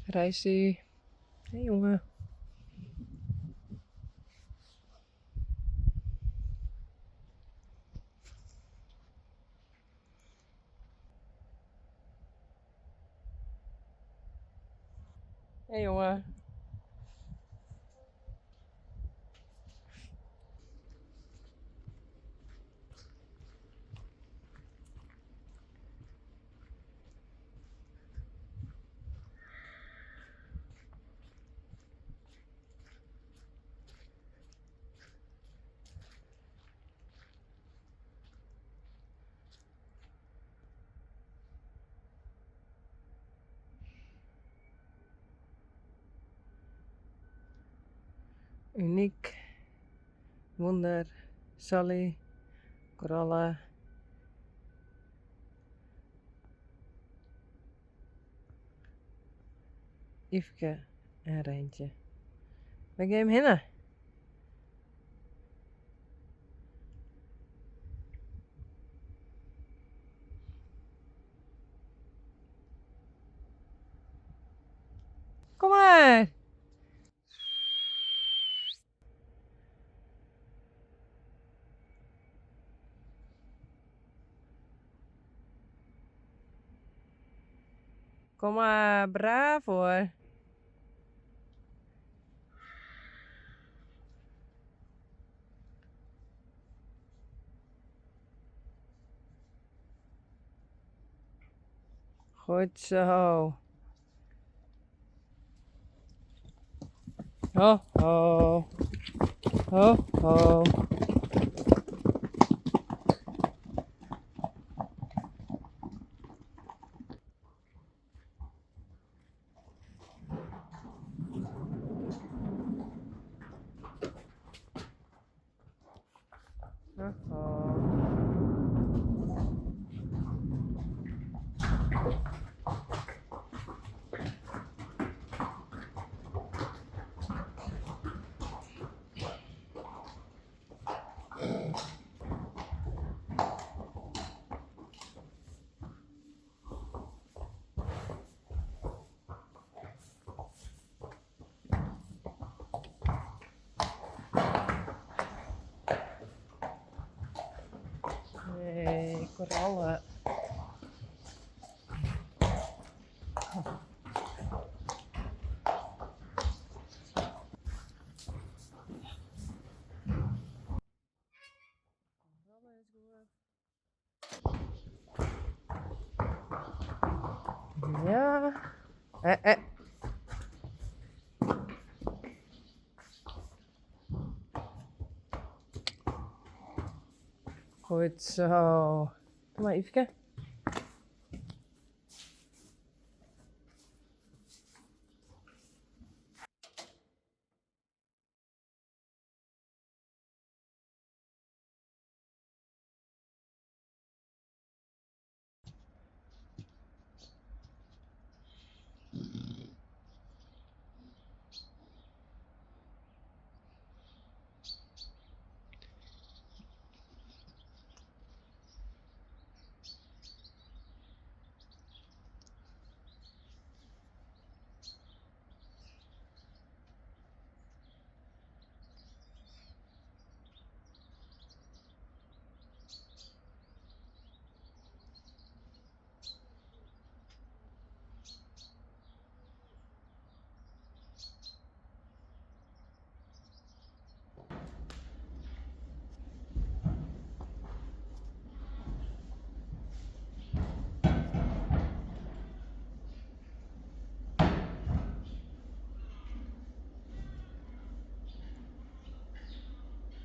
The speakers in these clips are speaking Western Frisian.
Reisy. Hey jonge. Hey jonge. Uniek, Wûnder, Sally, Koralle. Yfke en Reintje. Wêr gean jim hinne? Kom mar! Kom mar, braaf hoor. Goed zo. Ho, ho. Ho, ho. Ho, ho. Nee, korallen. Koralle is goed. Ja. Eh, eh. Goed zo. Kom maar, Yfke.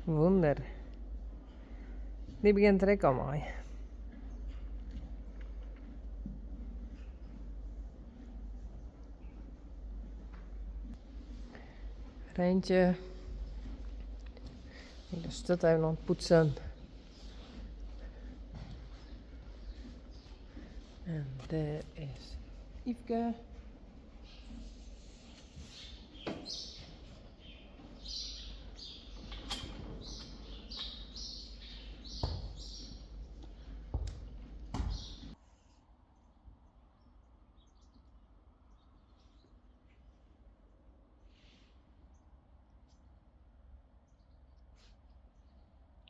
Wûnder. Dy begjint der ek al mei. Reintje. Ik de stut even oan it poetsen. En dêr is Yfke.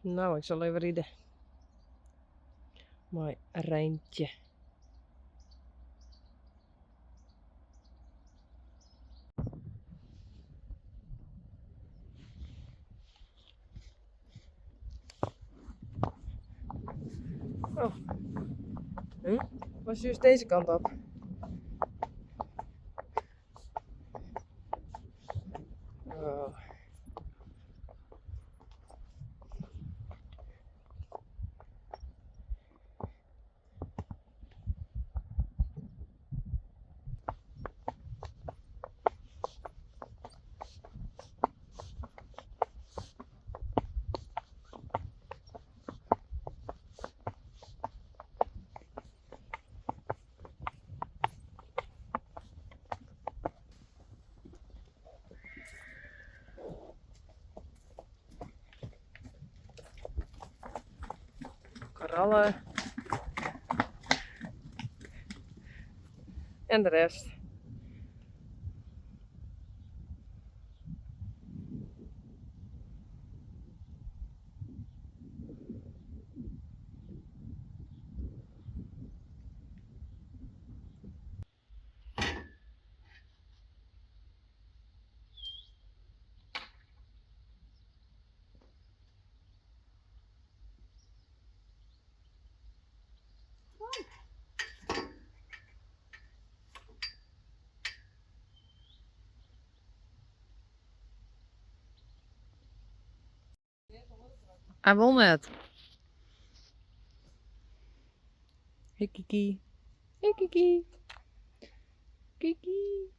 Nou, ik sil even ride. Mei Reintje. Oh. Huh? Was juist deze kant op. Oh. Korallen. En de rest. Hy wol net. Hey Kiki. Hey Kiki. Kiki.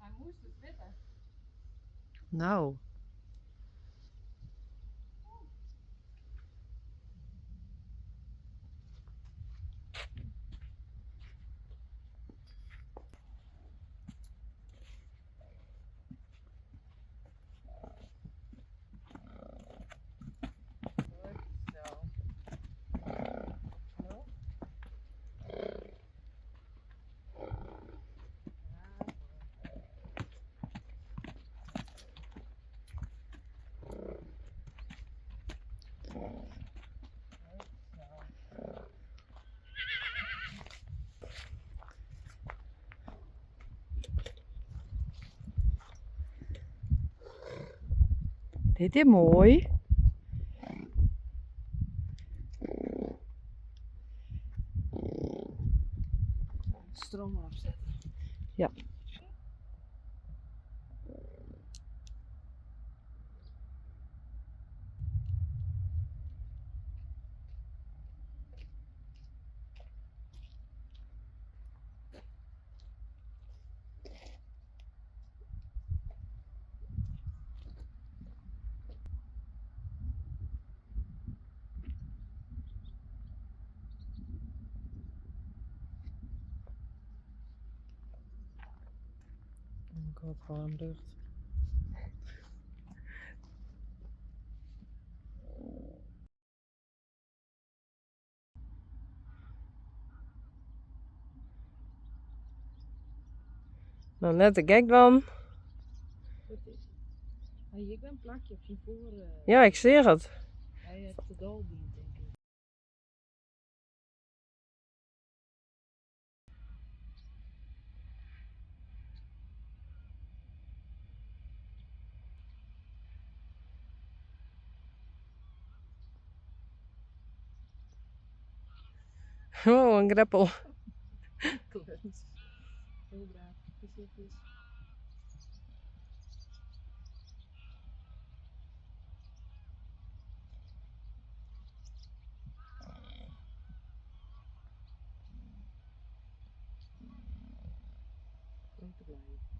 Hy moast it witte. No. Dit is moai. Stroom opsetten. Ja. Oh god, warm lucht. Nou, net de gek dan. Wat is het? Ah, hier een plakje op zijn voor. Ja, ik zie het. Hij heeft de dol dien, denk ik. Oh, een greppel. Kluns. Heel braaf. Gezichtjes. Lekker blij.